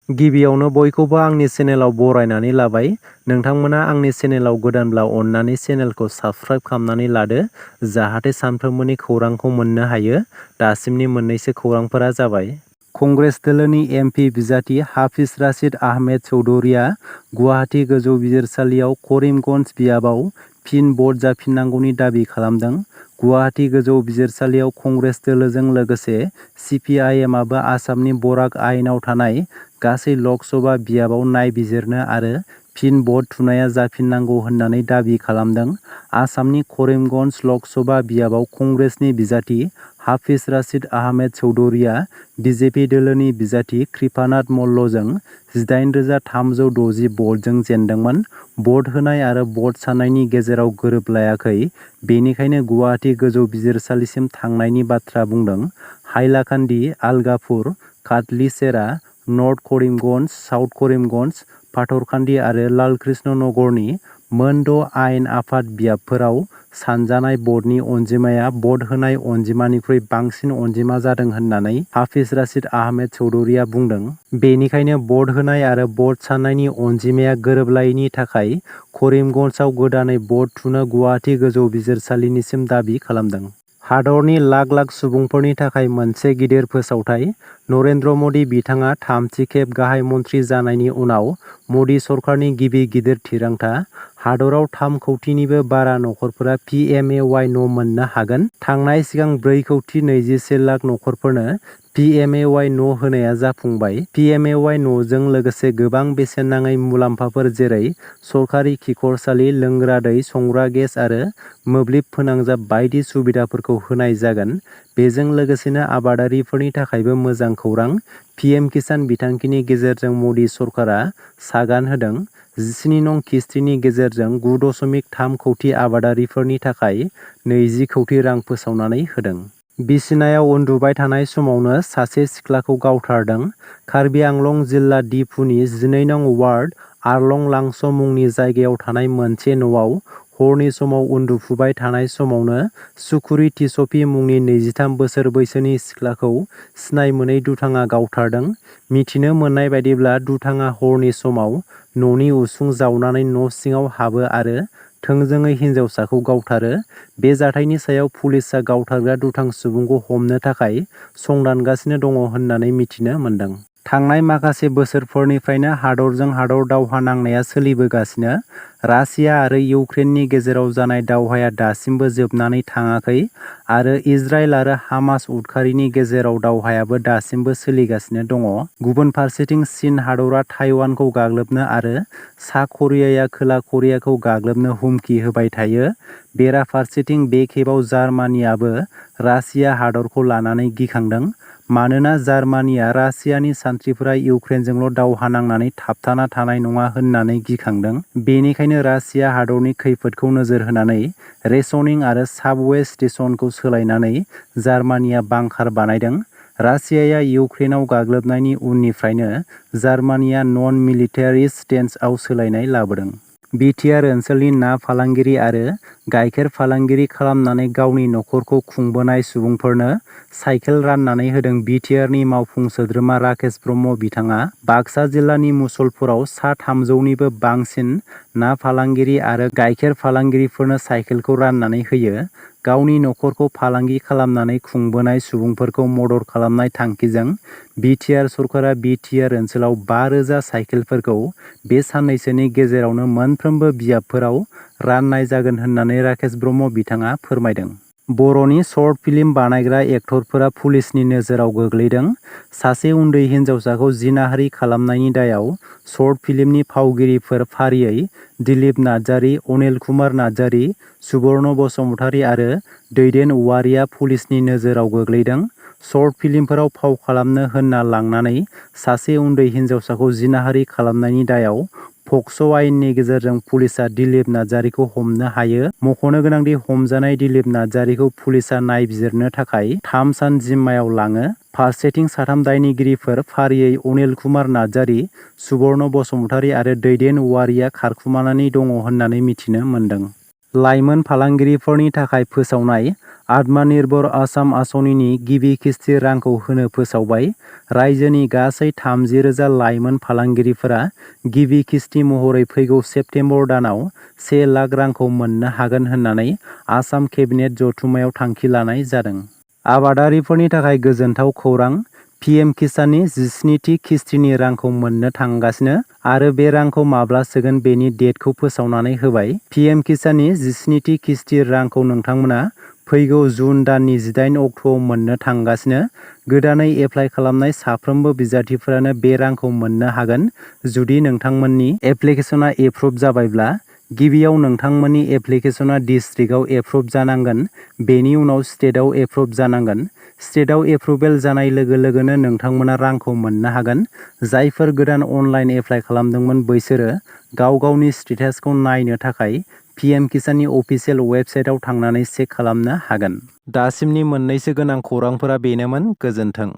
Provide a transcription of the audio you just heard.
गिबियावनो बयखौबो आंनि चेनेलाव बरायनानै लाबाय। नोंथांमोना आंनि चेनेलाव गोदानब्ला अननानै चेनेलखौ साबस्क्राइब खालामनानै लादो जाहाथे सानफ्रोमबोनि खौरांखौ मोननो हायो। दासिमनि मोननैसो खौरांफोरा जाबाय। कंग्रेस दोलोनि एमपि बिजाथि हाफिज राशिद आहमेद चौधुरीया गुवाहाटी गोजौ बिजिरसालियाव करिमगन्ज बियाबाव फिन भट जाफिननांगौनि दाबि खालामदों। गुवाहाटी गोजौ बिजिरसालियाव कंग्रेस दोलोजों लोगोसे सिपिआइएमआबो आसामनि बराक आइनाव थानाय गासै लक सभा बियाबाव नायबिजिरनो आरो फिन भट थुनाया जाफिननांगौ होननानै दाबि खालामदों। आसामनि करिमगन्ज लक सभा बियाबाव कंग्रेसनि बिजाथि हाफिज राशिद आहमेद चौधुरीया बिजेपि दोलोनि बिजाथि कृपानाथ मल्लजों 8,360 भटजों जेनदोंमोन। भट होनाय आरो भट साननायनि गेजेराव गोरोबलायाखै, बेनिखायनो गुवाहाटी गोजौ बिजिरसालिसिम थांनायनि बाथ्रा बुंदों। हाइलाकान्दि, आलगापुर, काटलिचेरा, नर्थ करिमगन्ज, साउथ करिमगन्ज, पाथरकान्दी आरो लाल कृष्ण नगरनि मोन 6 आयेन आफाद बियाबफोराव सानजानाय भटनि अनजिमाया भट होनाय अनजिमानिख्रुइ बांसिन अनजिमा जादों होननानै हाफिज राशिद आहमेद चौधुरीया बुंदों। बेनिखायनो भट होनाय आरो भट साननायनि अनजिमाया गोरोबलायैनि थाखाय करिमगन्जआव गोदानै भट थुनो गुवाहाटी गोजौ बिजिरसालिनिसिम दाबि खालामदों। हादरनि लाख लाख सुबुंफोरनि थाखाय मोनसे गिदिर फोसावथाय। नरेन्द्र मदि बिथाङा थामथि खेब गाहाय मन्थ्रि जानायनि उनाव मदि सरकारनि गिबि गिदिर थिरांथा। हादराव 3 कौटिनिबो बारा नखरफोरा PMAY न' मोननो हागोन। थांनाय सिगां 4 कौटि 21 लाख नखरफोरनो PMAY न' होनाया जाफुंबाय। PMAY न'जों लोगोसे गोबां बेसेन नाङै मुलाम्फाफोर जेरै सरकारि खिखरसालि, लोंग्रा दै, संग्रा गेस आरो मोब्लिब फोनांजाब बायदि सुबिदाफोरखौ होनाय जागोन। बेजों लोगोसेनो आबादारिफोरनि थाखायबो मोजां खौरां। PM-KISAन बिथांखिनि गेजेरजों मदि सरकारा सागान होदों। 17 नं किस्तिनि गेजेरजों 9.3 कौटि आबादारिफोरनि थाखाय 20 कौटि रां फोसावनानै होदों। बिसिनायाव उन्दुबाय थानाय समावनो सासे सिख्लाखौ गावथारदों। कार्बि आंलं जिल्ला डिफुनि 12 नं वार्ड आरलं लांस' मुंनि जायगायाव थानाय मोनसे न'आव हरनि समाव उन्दुफुबाय थानाय समावनो सुकुरि टिसफि मुंनि 23 बोसोर बैसोनि सिख्लाखौ सिनाय मोनै दुथाङा गावथारदों। मिथिनो मोननाय बायदिब्ला दुथाङा हरनि समाव न'नि उसुं जावनानै न' सिङाव हाबो आरो थोंजोङै हिन्जावसाखौ गावथारो। बे जाथायनि सायाव पुलिसआ गावथारग्रा दुथां सुबुंखौ हमनो थाखाय संदानगासिनो दङ होननानै मिथिनो मोन्दों। थांनाय माखासे बोसोरफोरनिफ्रायनो हादरजों हादर दावहा नांनाया सोलिबोगासिनो। रासिया आरो इउक्रेननि गेजेराव जानाय दावहाया दासिमबो जोबनानै थाङाखै आरो इजराइल आरो हामास उदखारिनि गेजेराव दावहायाबो दासिमबो सोलिगासिनो दङ। गुबुन फारसेथिं चीन हादरा ताइवानखौ गाग्लोबनो आरो सा करियाया खोला करियाखौ गाग्लोबनो हुमखि होबाय थायो। बेराफारसेथिं बे खेबाव जार्मानियाबो रासिया हादरखौ लानानै गिखांदों। मानोना जार्मानिया रासियानि सान्थ्रिफोरा इउक्रेनजोंल' दावहा नांनानै थाबथाना थानाय नङा होननानै गिखांदों। बेनिखायनो रासिया हादरनि खैफोदखौ नोजोर होनानै रेशनिं आरो साबवे स्टेशनखौ सोलायनानै जार्मानिया बांकार बानायदों। रासियाया इउक्रेनाव गाग्लोबनायनि उननिफ्रायनो जार्मानिया नन मिलिटारि स्टेन्सआव सोलायनाय लाबोदों। बिटिआर ओनसोलनि ना फालांगिरि आरो गाइखेर फालांगिरि खालामनानै गावनि नखरखौ खुंबोनाय सुबुंफोरनो साइकेल राननानै होदों बिटिआरनि मावफुं सोद्रोमा राकेश ब्रह्म बिथाङा। बाक्सा जिल्लानि मुसलपुराव सा 300निबो बांसिन ना फालांगिरि आरो गाइखेर फालांगिरिफोरनो साइकेलखौ राननानै होयो। गावनि नखरखौ फालांगि खालामनानै खुंबोनाय सुबुंफोरखौ मदद खालामनाय थांखिजों बिटिआर सरकारा बिटिआर ओनसोलाव 5,000 साइकेलफोरखौ बे साननैसोनि गेजेरावनो मोनफ्रोमबो बियाबफोराव राननाय जागोन होननानै राकेश ब्रह्म बिथाङा फोरमायदों। बर'नि शर्ट फिल्म बानायग्रा एक्टरफोरा पुलिसनि नोजोराव गोग्लैदों। सासे उन्दै हिन्जावसाखौ जिनाहारि खालामनायनि दायाव शर्ट फिल्मनि फावगिरिफोर फारियै दिलीप नार्जारी, अनिल कुमार नार्जारी, सुबर्ण बसुमतारी आरो दैदेन औवारिया पुलिसनि नोजोराव गोग्लैदों। शर्ट फिल्मफोराव फाव खालामनो होनना लांनानै सासे उन्दै हिन्जावसाखौ जिनाहारि खालामनायनि दायाव पक्स' आयेननि गेजेरजों पुलिसआ दिलीप नार्जारीखौ हमनो हायो। मख'नो गोनांदि हमजानाय दिलीप नार्जारीखौ पुलिसआ नायबिजिरनो थाखाय 3 सान जिम्मायाव लाङो। फारसेथिं साथाम दायनिगिरिफोर फारियै अनिल कुमार नार्जारी, सुबर्ण बसुमतारी आरो दैदेन औवारिया खारखुमानानै दङ होननानै मिथिनो मोन्दों। लाइमोन फालांगिरिफोरनि थाखाय फोसावनाय आत्मनिर्भर आसाम आसनिनि गिबि किस्ति रांखौ होनो फोसावबाय। रायजोनि गासै 30,000 लाइमोन फालांगिरिफोरा गिबि किस्ति महरै फैगौ सेप्तेम्बर दानाव 1 लाख रांखौ मोननो हागोन होननानै आसाम केबिनेट जथुम्मायाव थांखि लानाय जादों। आबादारिफोरनि थाखाय गोजोनथाव खौरां, PM-KISAननि 17थि किस्तिनि रांखौ मोननो थांगासिनो आरो बे रांखौ माब्ला सोगोन बेनि डेटखौ फोसावनानै होबाय। PM-KISAननि 17थि किस्ति रांखौ नोंथांमोना फैगौ जुन दाननि 18 अक्ट'आव मोननो थांगासिनो। गोदानै एप्लाइ खालामनाय साफ्रोमबो बिजाथिफोरानो बे रांखौ मोननो हागोन जुदि नोंथांमोननि एप्लिकेशना एप्रुभ जाबायब्ला। गिबियाव नोंथांमोननि एप्लिकेशना डिस्ट्रिक्टआव एप्रुभ जानांगोन, बेनि उनाव स्टेटआव एप्रुभ जानांगोन। स्टेटआव एप्रुभेल जानाय लोगो लोगोनो नोंथांमोना रांखौ मोननो हागोन। जायफोर गोदान अनलाइन एप्लाइ खालामदोंमोन बैसोरो गाव गावनि स्टेटासखौ नायनो थाखाय PM-KISAननि अफिसियेल वेबसाइटआव थांनानै चेक खालामनो हागोन। दासिमनि मोननैसो गोनां खौरांफोरा बेनोमोन। गोजोन्थों।